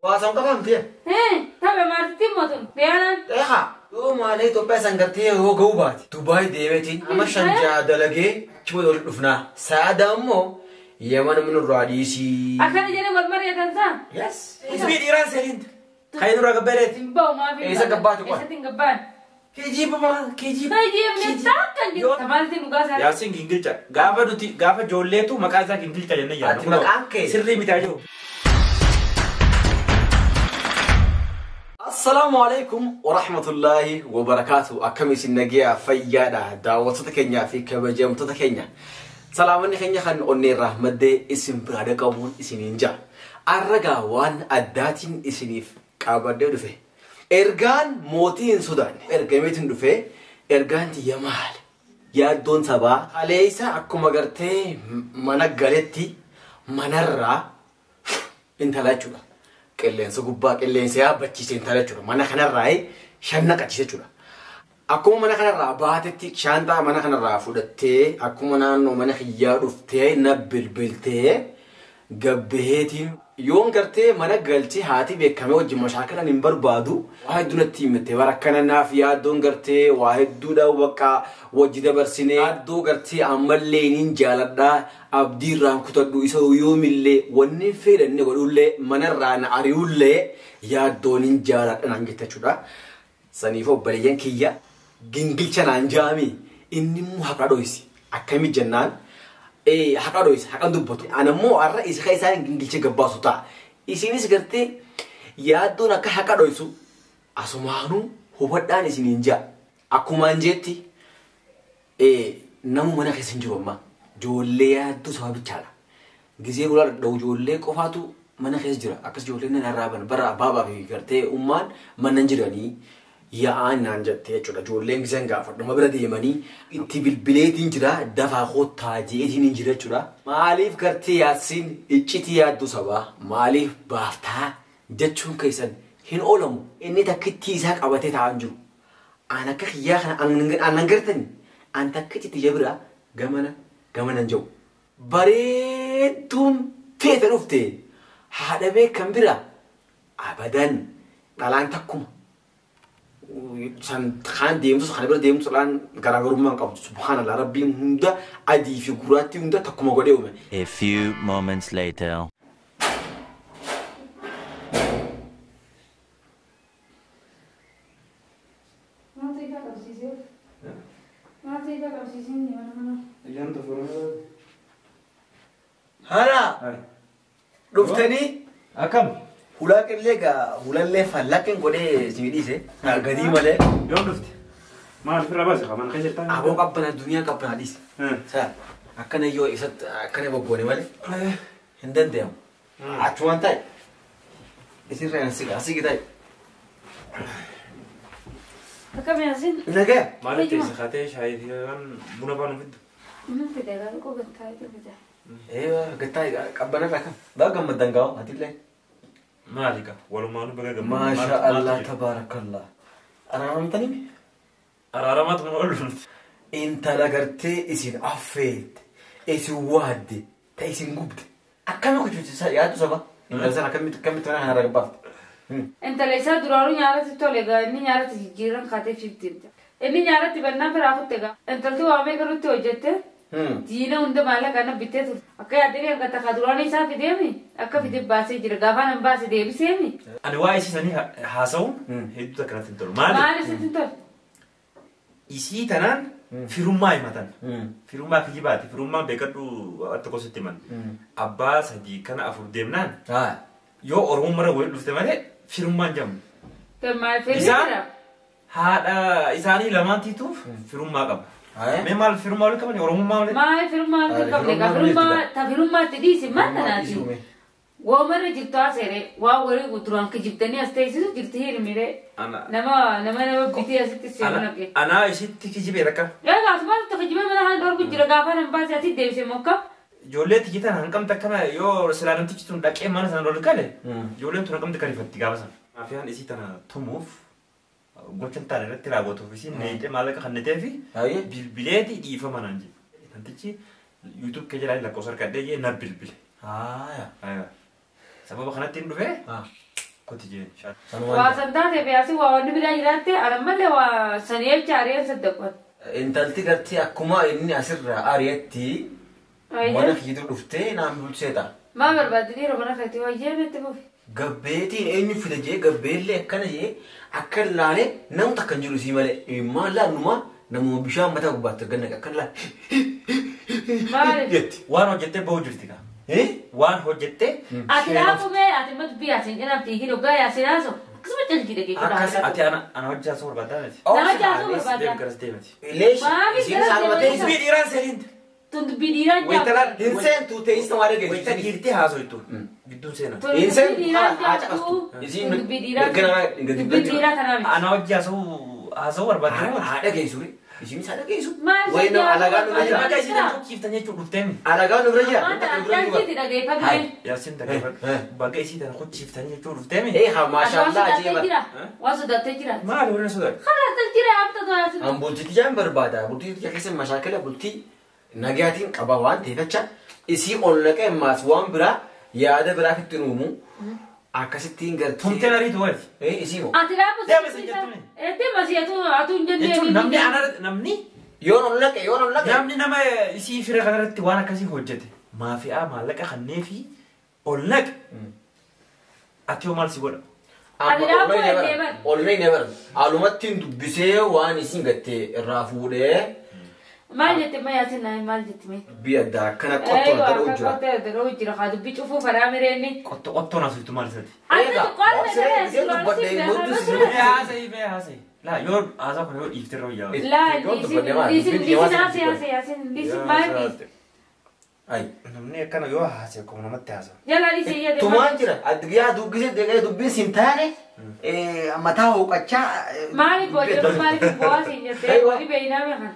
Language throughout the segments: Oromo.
Waasan qabamte. Tabe maartitti mootun. Biyyaanaan. Eegaa. Yoo maalee Itoophiyaa san gartee yoo ga'uu baate. Dubaay deemeetiin amma shan ja'a dalagee achi booda walitti dhufnaa. Saada immoo Yaman minurraa dhiisii. Akkana jedhee wal mari'atan saa? Yes. Isbii dhiiraan seeniin. Kan inni dura gabbeereeti. Hin ba'u maafi. Eessa gabbaatu qofa? Eessatti hin gabbaan? Kijiba maa kijiba. Kijiibni takka hin jiru. Maalti dhugaa isaa? Yaasiin gingilcha. Gaafa nuti gaafa ijoolleetu maqaa isaa gingilcha jennee yaadna. Ati maqaan kee? Sirrii mitaa jiru. Assalaamu alaikum wa rahmatullahi wa barakaatu. Akkam isin nagayaa fayyaadha daawwattoota keenyaa fi kabajamtoota keenya. Salaamanni keenya kan onneerraa maddee isin biraa dhaqabuun isiniin jira. Arragaa waan addaatiin isiniif qabadhee dhufe. Ergaan mootii hin sodaanne ergameetiin dhufe ergaan tiyya maali? Yaaddoon sabaa kaleessa akkuma gartee mana galetti manarraa intala jechuudha. Qilleensa gubbaa qilleensa yaabbachiise intala jechuudha. Mana kanarraa shan naqachiise jechuudha. Akkuma mana kanarraa baatetti shaantaa mana kanarraa fudhattee akkuma naannoo mana kiyyaa dhuftee na bilbiltee gabbeetiin yoon gartee mana galchee haati beekamee wajjin mashaakalan hin barbaadu. Waa hedduu natti himte bara akkana naaf yaaddoon gartee waa hedduudha bakka wajji dabarsinee yaaddoo gartee ammallee niin jaaladhaa abdii irraan kutadhu isa yoomillee wanni fedhanne godhullee manarraa na ari'ullee yaaddoon hin jaaladha naan jette jechuudha. Saniif obboleeyyan kiyya gingilcha naan jaami inni immoo haqa dhoysi akkami jennaan haqa dhoysi haqan dubbatu. Ana immoo har'a isa isaan gingilcha gabbaasu ta'a. Isinis gartee yaaddoon akka haqa dhoysu asumaanuu hubadhaan isiniin ja'a. Akkumaan jeetti namu mana keessa hin jiru amma ijoollee yaaddoo sababichaadha. Gizee ulaa dhadha'u ijoollee qofaatu mana keessa jira. Akkas ijoolleen nan arraaban bara baabaa fi gartee ummaan mana hin jiranii. Yaa'aan naan jettee jechuudha. Ijoolleen giseen gaafadhuma bira deemanii itti bilbileetiin jira dafaa kottaa jeetiin hin jira jechuudha. Maaliif gartee yaasiin iccitii yaadduu sabaa maaliif baaftaa jechuun keessan hin oolamu. Inni takkittii isaa qabatee taa'aa hin jiru. Aan akka kiyyaa kana aannan gartani aan takkitti tiyya bira gamana gamana hin jiru. Bareedduun feete dhufte haadha beekan bira abadan dhalaan takkuma. San kaan deemtus kana bira deemtus dhalaan garaagarummaa hin qabdu. Subhaanallah rabbiin hunda adii fi gurraattii hunda takkuma godhee uume. A few moments later. Maaltu ifa qabsiisee? Maaltu ifa qabsiisee inni mana kana? Iyyaan toforoo. Hara! Dhuftanii? Akkam? Hulaa qillee gaa hulallee fallaqqeen godhee isin dhiise. Gadii malee. Yoom dhufte? Maal ofirraa baase mana keessa jirtaa? Aboo qabbanaa duniyaa qabbanaa dhiise. Saa akkana yoo isatti akkana bobboone malee hin danda'amu. Achumaan taa'e. Isinirraa hin siqa asii taa'e. Akkam yaasiin? Nagaa. Maal itti kaatee shaayii fi waan buna faana fiddu? Inni fide gaa koo gattaa'e fide. Gattaa'e qabbanarraa kam? Baga gammaddan gaa'u atillee. Maali gaa walumaanuu baga gammaddan. Maasha Allah tabaarakallah. Araaramtanii? Araaramaatu mana oolu nuti. Intala gartee isin affeette, isin waadde, ta isin gubde. Akkami kuchuuchisa yaaddu saba? Intala sana akkamitti akkamitti mana kana gabbaafte? Intala isaa duraanuu nyaaratti tole gaa inni nyaaratti jijjiiran kaatee fiftiimte. Inni nyaaratti bannaan biraa kutte gaa. Intalti waamee galuutti hojjette. Diina hunda maallaqa kana bittee turte. Akka yaaddee akka takka duraan isaa fideemi akka fide baasee jira gaafaan hin baase deebiseemi. Ani waa isii haasa'uun hedduu akkanatti hin tolu. Maali? Maali sitti hin tolu? Isii tanaan firummaa himatan. Firummaa kijibaati. Firummaan beekadhu waan tokko sitti himan. Abbaa sadii kana afur deemnaan yoo Oromoon mara waliin dhufte malee firummaan jedhamu. Isaan haadha isaanii lamaantiituuf firummaa qaba. Mee maal firummaa waliin qabani? Oromummaa waliin? Maal firummaa waliin qabne? Gaa firummaa ta firummaatti dhiisi maal tanaati? Waamarra jirtu aseere waa walii duraan kijibtanii as teessisu jirti hirmiree. Nama nama nama bitee asitti seenu naqe. Anaa isitti kijibee rakka. Egaa asumaatti kijibee mana kana dhorku jira gaafa nan baase ati deebisee mokka. Ijoollee tiyyi tana hanqamte akkana yoo silaa namtichi tun dhaqee mana sana ol gale ijoolleen tun hanqamte karifatti gaafa sana. Maafiyaan isii tana tumuuf gocha hin taane irratti raawwatuuf isiin neeyitee maallaqa kannitee fi bilbileeti dhiifama naan jedhe. Namtichi YouTube kee jalaa lakkoofsa harkadhee jee na bilbile. Sababa kanatti hin dhufee Kuti jeen. Waa san taate beyaasi waa wanni biraa jiraatte anammallee waa sanii jecha ari'een saddeqan. Intalti gartee akkuma inni asirraa ari'etti mana kiyyatu dhuftee naan bulcheeta. Maa barbaaddi yeroo mana keetti wayyee metti buufi. Gabbeetiin eenyu fida jee gabbeellee akkana jee akka laalee namni takka hin jiru isii malee maal laannuma namuma bishaan mataa gubbaatti arganna akka laalee. Maali? Jetti. Waan hojjettee bahu jirti kaa. Waan hojjettee. Ati dhaafumee ati matu biyya asiin cinaa fiigin hoggaa yaasin haasoo akkasuma calqii dhagee Ati ana hojjaa soo barbaadaa miti. Nama jaasuu barbaadaa. Deem garas deemati. Leeshi Maali isiin gara saaluma deemanii teessa. Dubbii dhiiraan seeniin. Tun dubbii dhiiraan Wayitalaan Hin seentu teessa waan Wayita dhageessu. dhiirtee haasoitu. Gidduun seenaa. Tun Hin dubbii seentu dhiiraan haa jaartuu. caqastu. Isiin Tun dubbii dhiiraa. mirga namaa gadi Dubbii dhiiraa kanaa miti. Ana hojii haasa'uu barbaadaa miti. Haa dhageessu. Isiin isaa dhageessu. Maal Wayi nama alagaan nu bira Ati jira. maqaa isii tan kukkiftan jechuun dhufteemi. Alagaan nu bira jira. Maanta calqiiti dhageeffame. Yaasiin dhaggeeffadhu. Baga isii tan kukkiftan jechuun dhufteemi. Ee haa Ati waan maashaallah sodaattee jee bara. jira. Waan sodaattee jira. Maali warri sodaatu? Karaa jira amta to'atu. An bultii jaan barbaada. Bultii tiyya keessa mashaakila bultii nagaatiin qaba waan ta'eef jecha isii ol naqee maas waan biraa yaada biraa fitti uumu akkasittiin gartee. Tumteen ariitu wayi. Ee isii moo. Ati dhaabu. Deema sin jettume. Deema si atu atu hin jennee. Jechuun namni ana namni Yoon ol naqe yoon ol naqe. namni nama isii fira kanarratti waan akkasii hojjete maafi'aa maallaqa kannee fi ol naqe ati hoo maal si godha? Ati dhaabu deeman. Ol naqe bara. Alumattiin dubbisee waan isiin gattee irraa fuudhee Maal jette ma yaasin naa maal jette mee? dubbii addaa akkana qottoo adda dha'u jira. Qottoo adda dha'u jira. Haa dubbii cufuu fadhaa mireenni. Qottoo qottoon haasoftu maal isaati? Ati Egaa, qola siree gisee dubbadhee mootu si Haasa'ii bee haasa'ii. Laa yoo haasaa kana yoo dhiifte irra wayyaa. Laa Yoon dhiisin dubbadhee maal? dhiisin Dubbiin dhiisin dhiimaa haasa'e haasa'e yaasin dhiisin maal dhiisin. Ayi. Namni akkana yoo haasa'e akkuma namatti haasa'a. Jala dhiisin yaade. Tumaan jira. Addugaa dubbisee deeqee dubbiin siin taane mataa hooqachaa. Maaliif booji'u maaliif bu'aa siin jettee wali beeynaa meeqa?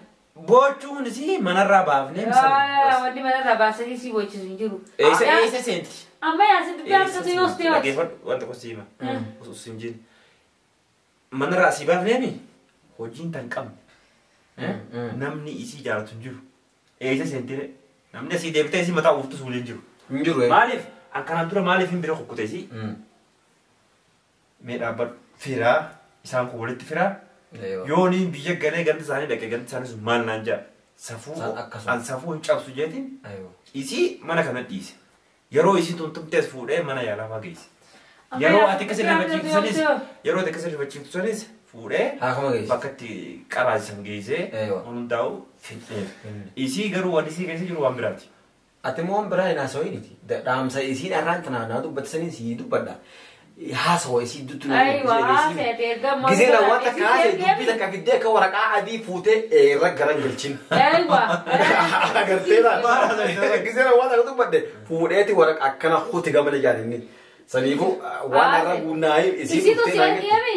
Boochuun isii manarraa baafnee Wanni manarraa baasanii si boochisu hin jiru. Eessa eessa seenti? Amma yaasin dubbii haasatu yoos ta'e. Dhaggeeffadhu wanta qosi hima. Osoo hin jenne. Manarraa asii baafneemi hojiin tan qabne. Namni isii jaalatu hin jiru. Eessa seentire? Namni asii deebitee isii mataa uffatu suulee hin jiru. Hin jiru. Maaliif? An kanaan dura maaliif hin bira kukkute isii? Mee dhaabbadhu firaa isaan kun walitti firaa. Yoo niin biyya galee gandi isaanii dhaqee gandi isaanii sun maal naan jedha. Safuu an safuu hin cabsu jeetiin isii mana kana dhiise. Yeroo isii tumtumtees fuudhee mana yaalaa fa'aa geesse. Yeroo ati akkasii rifachiiftu sanis yeroo ati akkasii rifachiiftu sanis fuudhee bakka itti qaraasisan geessee hundaa'u fixeef. Isii garuu waan isii keessa jiru waan biraati. Ati immoo waan biraa hin haasawiniti. Dhaamsa isiin arraan tanaa naa dubbatisanii sii dubbadha. Haasawa isii duttu Gisee waan takka haasa'e dubbii takka fiddee akka waraqaa adii fuutee irra garan galchin. Agartee laata? Gisee waan takka dubbadde fuudheeti waraqaa akkana huti gamana jaalinni. Saniifuu waan har'a guunnaa'ee isii Isiitu fuutee si ergeemi.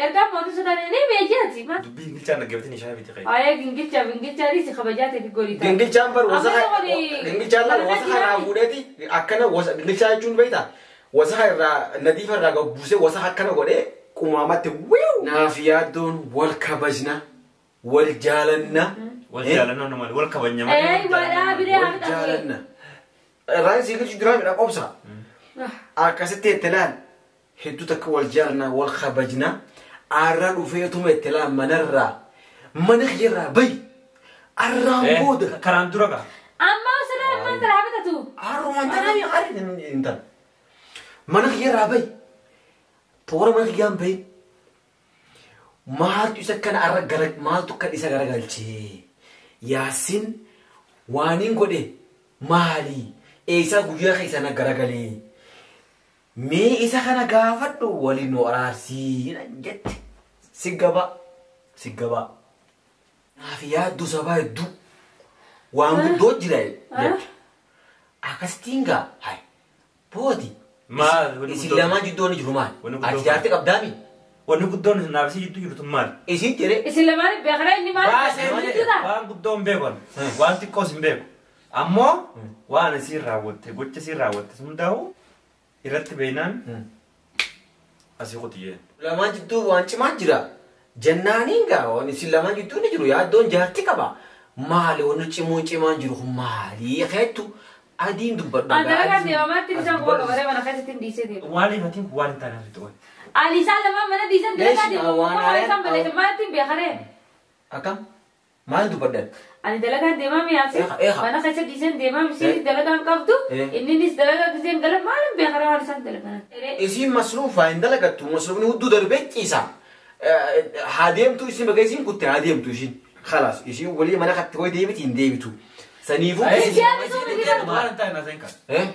Ergaa mootii sodaan ni beejaati. Dubbii ingilchaan dhaggeeffatin ishaa biti qayi. Ayee gingilcha gingilcha dhiisi kabajaa ta'e godhi. Gingilchaan bar wasa Amma tokko gingilchaan laal wasa irraa fuudheeti akkana wasa gingilchaa jechuun beektaa wasa irraa nadiifa irraa buusee wasa akkana godhee qumaamatti wiiw. Naaf yaaddoon wal kabajna wal jaalanna. Wal jaalannaa maali wal kabajna maali. Ee badaa biree Wal haa jaalanna. Irraan sii galchu duraa midhaa qobsa. Akkasitti itti laal hedduu takka wal jaalanna wal kabajna arra dhufeetuma itti laal manarraa mana kiyyarraa bayi arraan booda. Kanaan dura gaa. Amma osoo ammaan taraa bitatu. Arrumaan tanaa arri hin tan. Mana kiyyarraa bayi toora mana kiyyaan bayi maaltu isa kana arra gara maaltu kan isa garagalchee Yaasin waaniin godhe maali eessaa guyyaa keessa na garagalee mee isa kana gaafadhu waliin nu araarsii jette si gaba si gaba naaf yaaddu sabaa hedduu waan guddoo jira jette akkasittiin gaa hay boodi Maal isin lamaan jidduu ni jiru maal ati jaartii qabdaami Wanni guddoon naaf isii jidduu jirtu maali? isin jedhe Isin lamaan beekara inni maal? Baasee waan guddoo hin beeku waan xiqqoos hin beeku. Ammoo waan isiin raawwatte gocha isiin raawwatte hundaa'u irratti beeknaan asii qotiyyee. Lamaan jidduu waan cimaa jira. Jennaaniin gaa waan isin lamaan jidduu ni jiru yaaddoon jaartii qaba. Maali wanni cimuu cimaan jiru kun maali keettu Adiin dubbadhu. An dalagaa deemamaatti isaan quba qabaree mana keessatti hin dhiisee deema. Maaliif atiin waan hin taane asitti qoy? Ani isaan lamaan mana dhiisan dalagaa Leeshi, deemamu waan qofa isaan haaraan- balleessan maalitti hin beekaree? Akkam? Maal dubbadhan? Ani dalagaan deemaa mi'aasi Eeha, eeha. mana keessa dhiisan deemaa misiin dalagaan qabdu Eh. inninis dalagaa giseen gala maal hin beekaree waan isaan dalagan. Isiin masruufaa hin dalagattu masruufni hudduu darbee ciisa. Haa deemtu isin bakka isiin kutte haa deemtu isiin. Khalaas isiin walii mana katti hoy deebiti hin deebitu. Saniifuu Hin deebitu miti bara. Waan hin taane asiin kan.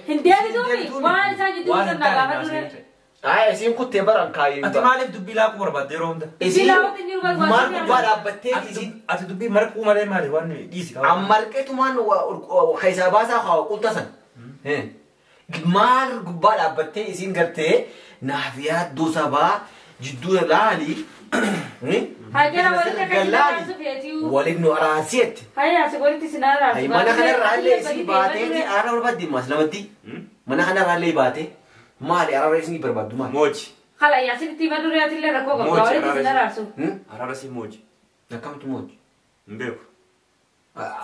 Hin deebituumi waan isaan jidduu Waan san hin na taane gaafa asiin. ture. Haa isiin kuttee baran kaayyuu. Ati maaliif dubbii laaquu barbaadde yeroo hunda? Isiin Laawwatti hin jiru barbaadu. maal gubbaa dhaabbattee isiin Ati dubbii marquu malee maali waan dhiisi qaba. ammarqeetumaan keessaa baasaa haa qulta san. Maal gubbaa dhaabbattee isiin gartee naaf yaaddoo sabaa jidduu laali. Haa jara walitti akka isin araarsu feetiu. Waliin nu araarsiette. Haa asi walitti isin araarsu. Hay mana kanarraallee isin baateeti araara barbaaddi maas lamatti. Mana kanarraallee baatee maali araara isin barbaaddu maali? Mooji. Kala yaasinitti hima duree atillee rakkoo qabdu Mooji walitti isin araarsu. Araara si mooji. Akkamtu mooji? Hin beeku.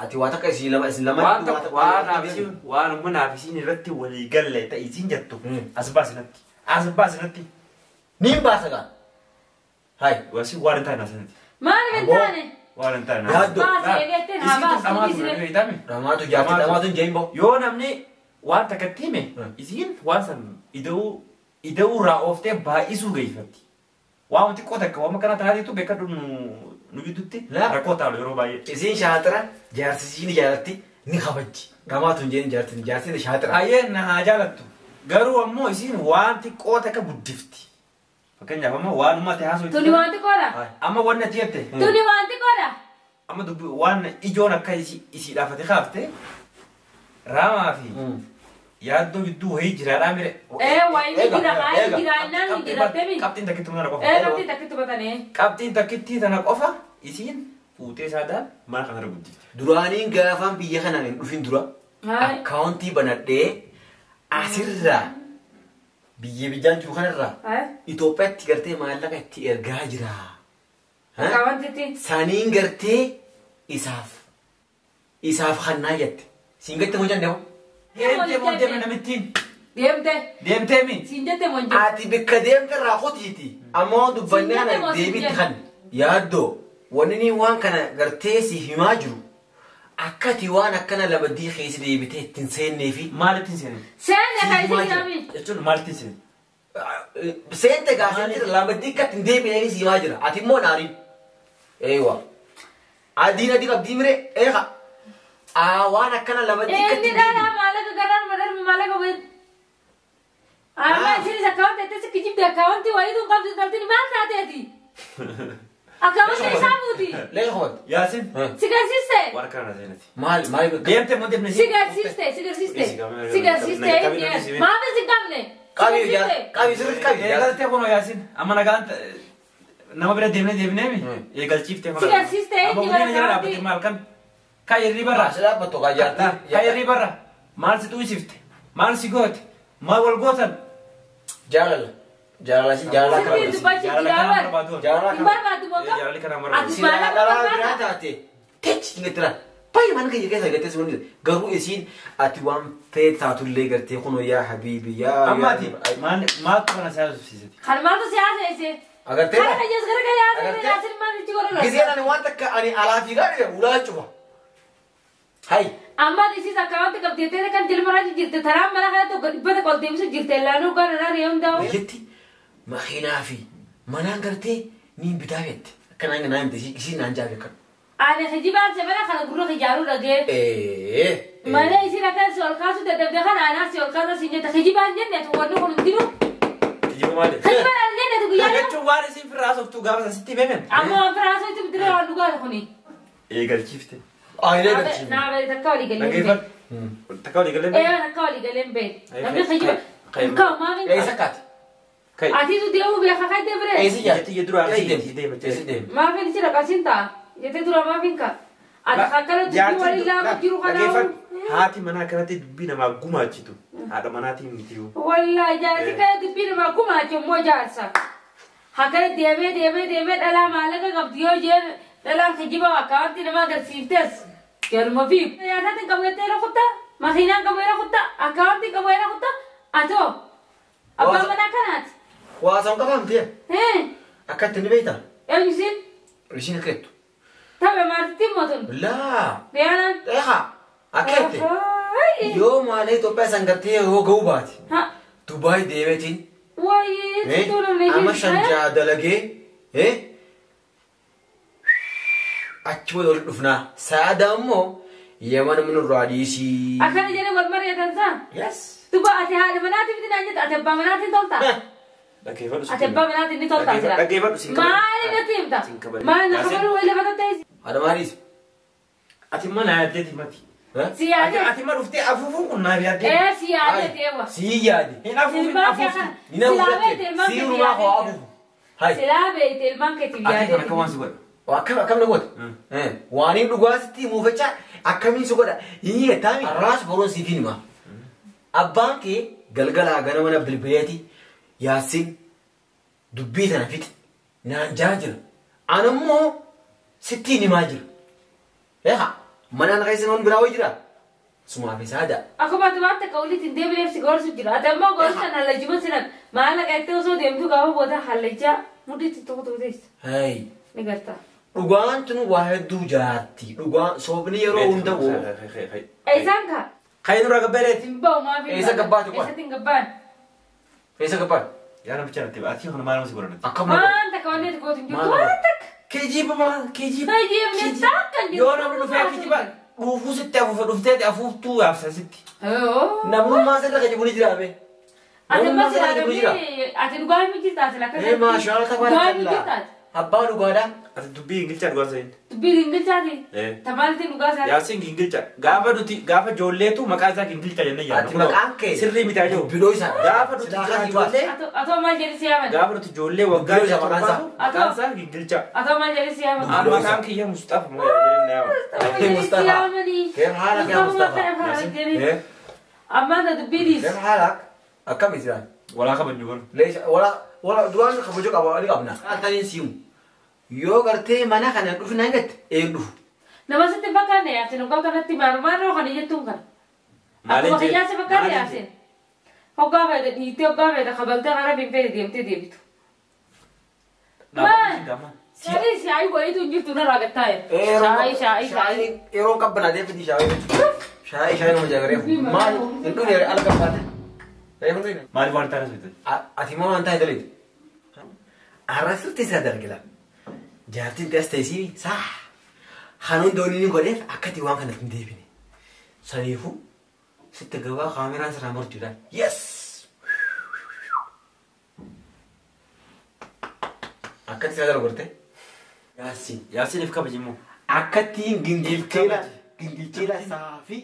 Ati waa takka isin lama isin lama Waan tokko waan naafisiin waan umma naafisiin irratti walii galle ta'e isiin jettu as baasinatti. As baasinatti. Niin baasa gaa. Hay. Wasi waan hin taane asinatti. Maal hin taane? Waan hin taane. Yaaddoo. Baasee jettee haa Isiin tun baasu. dhamaatu na beektame. Dhamaatu jaartii dhamaatu hin jeeyin ba'u. Yoo namni waan takkatti hime isiin waan san ida'uu irraa ooftee baay'isuu geeffatti. Waan xiqqoo takka waan akkana taateetu beekadhu nu gidduutti rakkoo taalu yeroo baay'ee. Isiin shaatira jaarsisiin jaalatti ni kabajji. Dhamaatu hin jeeyin jaartiin jaartiin shaatira. Hayyee na haa jaalattu. Garuu ammoo isiin waan xiqqoo takka guddifti. Fakkeenyaaf amma waan uummata haasoo. Tuni waan xiqqoodha. Amma wanni ati jette. Tuni waan xiqqoodha. Amma dubbi waan ijoon akka isiidhaaf ati kaafte raamaa fi yaaddoo gidduu wayii jiraadhaa mire. Wayii ni jira haa jira innaan ni jira temi. Qabxiin takkitti tana qofa. Qabxiin takkitti batanii. Qabxiin takkitti tana qofa isiin fuutee saadaan mana kanarra guddifti. Duraaniin gaafaan biyya kanaan hin dhufin dura akkaawuntii banadhee asirraa biyya biyyaan jiru kanarraa Itoophiyaatti gartee maallaqa itti ergaa jira. Akkaawuntiitti. Saniin gartee isaaf hannaa jette. Siin gatti hojjanne hoo? Deemtee moo deemne namittiin? Deemte. Deemtee mi? Siin jette moo hin jette? Ati bakka deemte irraa qotiiti. Ammoo dubbannee kana deebiitti kan yaaddoo wanni ni waan kana gartee si himaa jiru akkati waan akkana labaddii keessa deebitee ittiin seennee fi Maalitti hin seenne? Seenne kan isin himami. Jechuun maalitti hin seenne? Seente gaa seente labaddii akka ittiin deebinee si himaa jira. Ati immoo naariin. Eewa. Adiin adii qabdii miree eega. Waan akkana labaddii akka Inni ittiin dhala deebine. maallaqa garaan madarma maallaqa wayii. Amma isinis akkaawuntii itti kijibde akkaawuntii wayiitu hin qabdu intaltiin maal taateeti? Akkaawuntii isaa buuti. Leesha qofaatti. Yaasin. Si garsiiste. Waan akkana seenati. Maal maal Deemtee moo deemne Si garsiiste si garsiiste si garsiiste maaf si qabne. Qabii qabii sirriitti qabii. Eegaltee kunoo Yaasin amma nagaan nama bira deemnee deemnee mi? Eegalchiiftee Si garsiiste Amma inni guddina jala bara dhaabbatte maal kan? Kan irrii barra. As dhaabbattu kaa jaartii. Kan irrii barra. Maal si xuusifte? Maal si goote? Maal wal gootan? Jaalala. Jaalala si jaalala Sirrii kana. dubbachuu Jaalala jira kana bara. barbaadu. Jaalala Hin kana. barbaadu moo kam? Jaalala kana barbaadu. Ati Silaa maallaqa dhalaa biraa barbaada. taate. Techi dingatira. Baay'ee mana kiyya keessa gartee si wanni garuu isiin ati waan feet taatullee gartee kunoo yaa habiibi yaa. Amma ati maaltu kana si haasofsiisati? Kan maaltu si haasofsiise? Agartee Kana kayyaas gara gara haasofsiise Agartee? yaasin maal itti godhan? Giseen ani waan takka ani alaa fiigaa dhufe ulaa cufa. Hay. Amma isiis akkaawwanti qabdeettee kan jilmaraa jirte taraan mana kana tokko dhibbata qol deebisu jirte laanuu kan irraa ree'uun daa'u. Biyyatti makiinaa fi manaan gartee niin bitaa fette. Akkanaan naan himte isiin naan jaabe kan. Ani hijibaan sebena kana gurra kijaaruu dhagee. Malee isiin akka si ol kaasuu dadhabde kana anaa si ol kaasa siin jette hijibaan jenneetu wanni kun hundinuu. Kijiba maali? Hijibaan an jenneetu guyyaa lama. Jechuun waan isin firraa haasoftu gaafa san sitti himemen. Amma waan firaa haasoftu bidira waan dhugaa kuni. Eegalchiifte. Ayilee galchiifte. Naa bari takka walii galee hin beeku. Dhaggeeffadhu. Takka walii galee hin Ee takka walii galee hin beeku. Namni hijiba. Kaa'u maaf Eessa kaati? Kai. Atiitu deemuu beeka kan deebire. Eessa jaarti? Jetti dura Eessa deemti deemti? Eessa deemti? Maaf inni jira qasiin ta'a. Jettee dura maaf hin ka'a. Ati akkana dubbii walii laamu jiru kanaafuu. Haati manaa kanatti dubbii namaa gumaachitu. Haadha manaatiin miti yoo. Wallaahi jaarsi kana dubbii namaa gumaachu immoo jaarsa. Akkana deemee deemee deemee dhalaa maallaqa qabdu yoo jeen dhalaan kijiba akkaawwanti nama agarsiiftes galma fi. Nyaataatiin qabu jettee rukuttaa? Makiinaan qabu era kuttaa akkaawwantiin qabu era kuttaa atoo abbaan manaa kanaati. Waa san qabaamtee? Akka itti ni beektaa? Eenyu isiin? Isiin akka jettu. Tapha maartitti mootun. Laa. Riyaanaan. Eegaa akka jette. Yoo maalee Itoophiyaa san gartee yoo ga'uu baate. Dubaay deemeetiin. Wayyee tuttuu namni Amma shanjaa dalagee. Achi booda walitti dhufnaa. Saada immoo Yaman munurraa dhiisii. Akkana jedhee wal mari'atan saa? Yes. Duba ati haadha manaatii miti naan jetta ati abbaa manaatiin toltaa? Dhaggeeffadhu. Ati abbaa manaatiin ni toltaa jira. Dhaggeeffadhu siin kabaju. Maali natti himta? Maali na kabaluu wayii lafa tatta'e? Haadha maaliis? Ati mana yaaddeeti mati. Si yaadde. Ati ma dhuftee afuufuun kun naaf yaaddee. Ee si yaadde eewa. Si yaadde. Hin afuufin afuufti. Ni na hubatte. Si rumaa koo afuufu. Hai. Silaa beekte ilmaan keetiif yaadde. Ati kana akka waan si godha. Akkam na goota? Waan hin dhugaasitti muufachaa akkamiin si godha? Inni jettaami. Arraas boruun siif hima. Abbaan kee galgalaa ganama na bilbileeti Yaasiin dubbii tana fixi naan jaa jira. Anammoo sittiin himaa jira. Eegaa manaan keessa namni biraa wayii jira. Sumaaf isaa da'a. Akkuma ati waan takka walitti hin deebineef si gorsu jira. Ati ammoo gorsu sana hallajjuma sinan maallaqa itti osoo deemtu gaafa booda hallajjaa mudhiitti tokko tokko teessa. Hayi. Ni garta. Dhugaan tun waa hedduu jaarti. Dhugaan soobni yeroo hunda woo. Eessaan kaa? Kan dura gabbeereeti. Hin ba'u maaf hin Eessa gabbaati qofa? Eessatti hin gabbaan? Eessa gabbaan? Yaa namicha natti ati kana maal si godhanatti? Akkam na godha? Waan takka wanni ati gootu hin jirtu Maal waan takka. Kijiba maa kijiba. Kijiibni takka hin jirtu. Yoo namni dhufee kijiba dhuufuu sitti afuufe dhufteeti afuuftuu yaabsa sitti. Namummaa sirra kijibu ni jira be. Ati Namummaa amma sirra silaa kijibu ni jira. namni ati dhugaa hin jirta ati lakka. Ee maashaa Dhugaa hin tabaarakallah. jirta ati. Abbaa dhugaadha. Ati dubbii ingilchaa dhugaa sa'in. Dubbii ingilchaati. Tamaaltiin dhugaa isaa. Yaasiin gingilcha gaafa nuti gaafa ijoolleetu maqaa isaa gingilcha jennee yaadna. Ati maqaan kee sirrii miti ajoo. Dubbidoo isaa. Gaafa nuti Silaa kan ijoollee Atoo maal jedhi si yaaman? gaafa nuti ijoollee waggaa Dubbidoo isaa maqaan isaa. maqaan isaa gingilcha. Atoo maal jedhi si yaaman? An maqaan kiyya Mustafa moo jennee yaadna. Atoo maal jedhi si Mustafa. yaamanii? Keef haala kee Mustafa. Ammaan ta dubbii dhiis. Keef haala akkam isaan? Walaa kabajnu kun. Leesha wala wala duraan kabajuu qaba ni qabna. Altaniin siimu. Yoo gartee mana kana dhufnaan gatte een dhufu. Nama sitti hin fakkaanne Yaasin hoggaa kanatti maalumaan roo kana jettuun kana. Maaliin Akkuma jee? kiyyaa si fakkaate Maaliin Yaasin. Hoggaa feete dhiittee hoggaa feete kabaltee karaa finfeete deemtee deebitu. Maal? Shaayii shaayii wayiitu hin jirtu narraa gattaa'e. Shaayii shaayii shaayii. Yeroo qabbanaa deemti shaayii. Shaayii shaayii nama jaagareef. Maal hin dhufne ala qabbaate. Reefu hin dhufne. Maaliif waan taane sitti? Ati moo waan taate daleeti? Arrasirti isaa dalgila. Jaartiin tees teessii saa. Hanuun doonii ni godheef akkati waan kanatti hin deebine. Saniifuu sitti gabaa kaameraan sirraa marjuudhaan. Yes! Akkatti isaa dalgorte. Yaasiin. Yaasiiniif kabaji immoo. Akkatti gingilcheela saafii.